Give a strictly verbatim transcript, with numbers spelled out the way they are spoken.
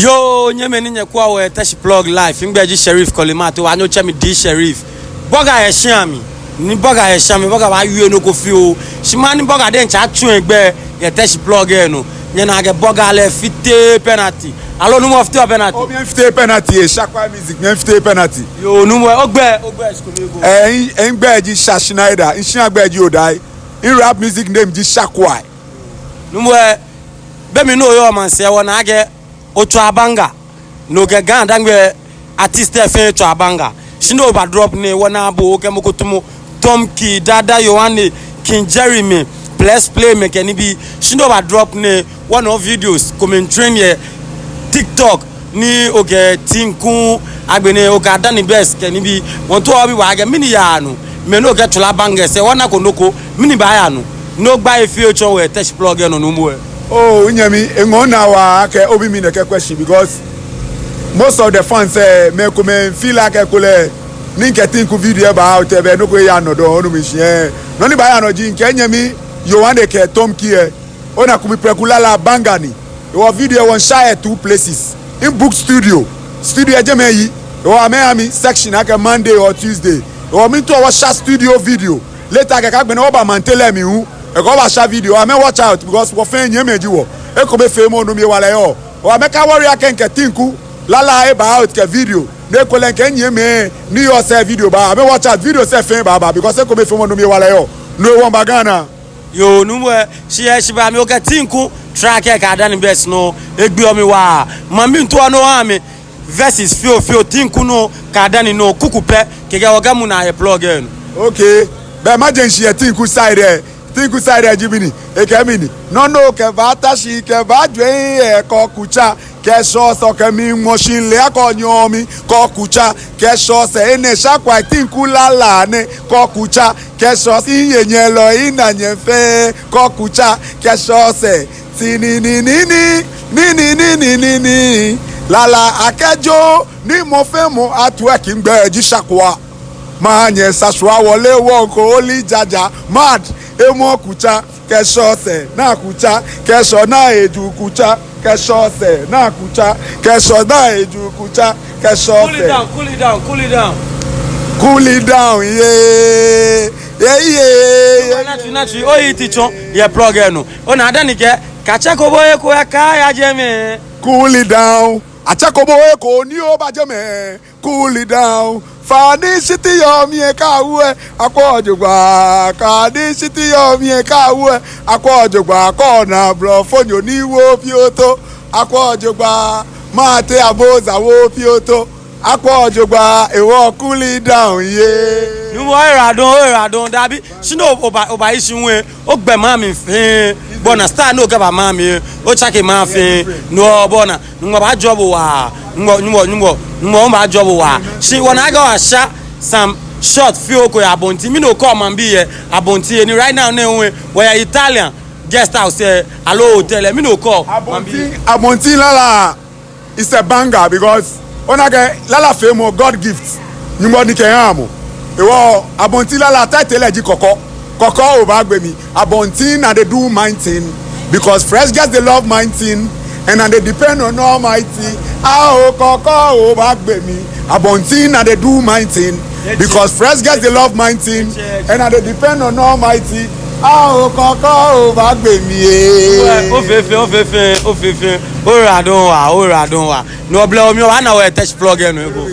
Yoo, nyɛmɛi ni nyɛkwɛɔ wɔ Teshie Plug Live, migbɛi ji Sheriff Kolimato, wɔnɔ otsɛɔ mi D Sheriff. Burger yɛ shia mli, ni Burger yɛ shia mli, Burger baawie nɔ ko fioo. Shi maha ni Burger diɛŋtsɛ atsu egbɛi yɛ Teshie Plug lɛ nɔ. Nyɛna akɛ Burger lɛ fiteee penalty. Aloo nuumo, efiteee penalty? Oo, mifiteee penalty, ee, Shakwai Music, mifiteee penalty. Yoo, nuumo, ogbɛi, ogbɛi, shi kome ekoŋŋ. Ee, mi, migbɛi ji Sha Schneider, mishia gbɛi ji Odai. Mi rap music name ji Shakwai. Nuumo, be mli ni oyɔɔ maŋsɛɛ, wɔna akɛ otswa banger, ni okɛ Ga-Dangme artist lɛ fɛɛ tswa banger. Shi ni oba drop nɛɛ, wɔna bo okɛ mɔ ko tamɔ Tom Key, Dada Yohane, King Jeremy, Plex Play mɛi kɛ nibii. Shi ni oba drop nɛɛ, wɔna o videos komɛi trend yɛ TikTok, ni okɛ Tinku, agbɛnɛ okɛ Adani Best kɛ nibii. Wɔmiitao wɔbi bo akɛ mɛni yaa nɔ, mɛi ni okɛtswaa bangers lɛ, wɔnako nɔ ko, mɛni baaya nɔ? Ni ogbɛi fioo otsɔɔ wɔ Teshie Plug lɛ nɔ, nuumo lɛ. Oo, minyɛmi, eŋɔɔ minaa waa akɛ obi mi nɛkɛ question, because most of the fans lɛ, mɛi komɛi feel akɛ ekolɛ ni mikɛ Tinku video lɛ baa out lɛ, belɛ nɔ ko eyaa nɔ dɔŋŋ, onu mishishi. Nɔ ni baaya nɔ ji akɛ minyɛmi Yohane kɛ Tom Key lɛ, ona, kumi prɛku lala banger ni. Ehewɔ video lɛ wɔmiishare yɛ two places. Mibook studio, studio lɛ jɛmɛ miyi. Ehewɔ amɛha mi section akɛ Monday or Tuesday. Ehewɔ miitao wɔsha studio video. Later kɛkɛ agbɛnɛ wɔba maŋ tɛlɛ mli hu, ekɛ wɔbasha video. Amɛ watch out, because wɔ fɛɛ nyɛmimɛi ji wɔ. Ekomefeemɔ nɔ mli hewalɛ yɔɔ. Ehewɔ amɛka worry akɛ mikɛ Tinku lala eba out kɛ video, ni ekolɛ mikɛ minyɛmimɛi ni yɔɔ sɛɛ video baaba. Amɛ watch out, videos lɛ fɛɛ baaba, because ekomefeemɔ nɔ mli hewalɛ yɔɔ. No hewɔ miba Ghana. Yoo, nuumo lɛ, shi yɛ heshibaa mli okɛ Tinku track lɛ kɛ Adani Best nɔ, egbeɔ mi waa. Maŋbii, miitao ni oha mi verses fioo fioo, Tinku nɔ kɛ Adani nɔ, kuku pɛ, kɛkɛ wɔkɛmu naa yɛ Plug lɛ nɔ. Okay. Belɛ majɛ mishi yɛ Tinku side lɛ. Tinku side lɛ ji mɛni? Ekɛɛ mɛni? Nɔ ni okɛba ta shi kɛba jwɛŋ lɛ, kɔ kutsa. Kɛ shɔ sɛɛ kɛ mi ŋmɔ shi lɛ, akɔ nyɔmi, kɔ kutsa. Kɛ shɔ sɛɛ, enɛ Shakwai Tinku lala nɛ, kɔ kutsa. Kɛ shɔ sɛɛ, miye nyɛlɔ, mina nyɛ fɛɛ, kɔ kutsa. Kɛ shɔ sɛɛ, ti ni ni ni ni ni ni ni ni ni ni. Lala akɛ jo, ni mɔ fɛɛ mɔ atwerk, migbɛi ji Shakwai. Maha nyɛ sashwa wɔle wɔŋko oli jaja. Mad, emɔ kutsa. Kɛ shɔ sɛɛ, naa kutsa. Kɛ shɔ naa eju kutsa. Kɛ shɔ sɛɛ, naa kutsa. Kɛ shɔ naa eju kutsa. Kɛ shɔ sɛɛ. Cool it down, cool it down, cool it down. Cool it down, yeah. Yeah, yeah, yeah. Natsui, natsui, oyi ti tsɔ yɛ Plug lɛ nɔ. Ona, Adani kɛɛ, katsɛ ko bo eko ya ka ya jɛmɛ. Cool it down. Atsɛ ko bo eko ni oba jɛmɛ. Cool it down. Fani shiti yɔɔ mli eka wue, akwɔ jogbaŋŋ. Kani shiti yɔɔ mli eka wue, akwɔ jogbaŋŋ. Kɔ na blɔfonyo ni wo pioto, akwɔ jogbaŋŋ. Mate aboza wo pioto, akwɔ jogbaŋŋ. Ehewɔ cool it down, yeah. Nuumo, oyiwaladɔŋŋ, oyiwaladɔŋŋ, dabi. Shi no oba, oba ishi ŋwɛ. Ogbɛ maŋ mli fɛɛ, bɔ ni star ni okɛba maŋ mli, otsake maŋ fɛɛ. No bɔ ni, Nyɔŋmɔ baajɔɔ bo waa, Nyɔŋmɔ, Nyɔŋmɔ, Nyɔŋmɔ, Nyɔŋmɔ baajɔɔ bo waa. Shi wɔna akɛ wɔsha some short fioo ko yɛ Abontenn. Mɛni okɛɔ maŋbii yɛ Abontenn, ni right now nɛɛ hu wɔyɛ Italian guest house lɛ, aloo hotel lɛ. Mɛni okɛɔ maŋbii? Abontenn, Abontenn lala. It's a banger because ona akɛ lala feemɔ God gift. Nyɔŋmɔ ni kɛha mɔ. Ehewɔ Abontenn lala title lɛ ji Kɔkɔ. Kɔkɔ obaagbe mli. Abontenn, I dey do my thing. Because fresh girls dey love my thing. And I dey depend on Almighty. Ao Kɔkɔ obaagbe mli. Abontenn, I dey do my thing. Because fresh girls dey love my thing. And I dey depend on Almighty. Ao Kɔkɔ obaagbe mli, eh. Ofefe, ofefe, ofefe. Oyiwaladɔŋŋ waa, oyiwaladɔŋŋ waa. No blɛ omi obaana wɔ Teshie Plug lɛ nɔ eko.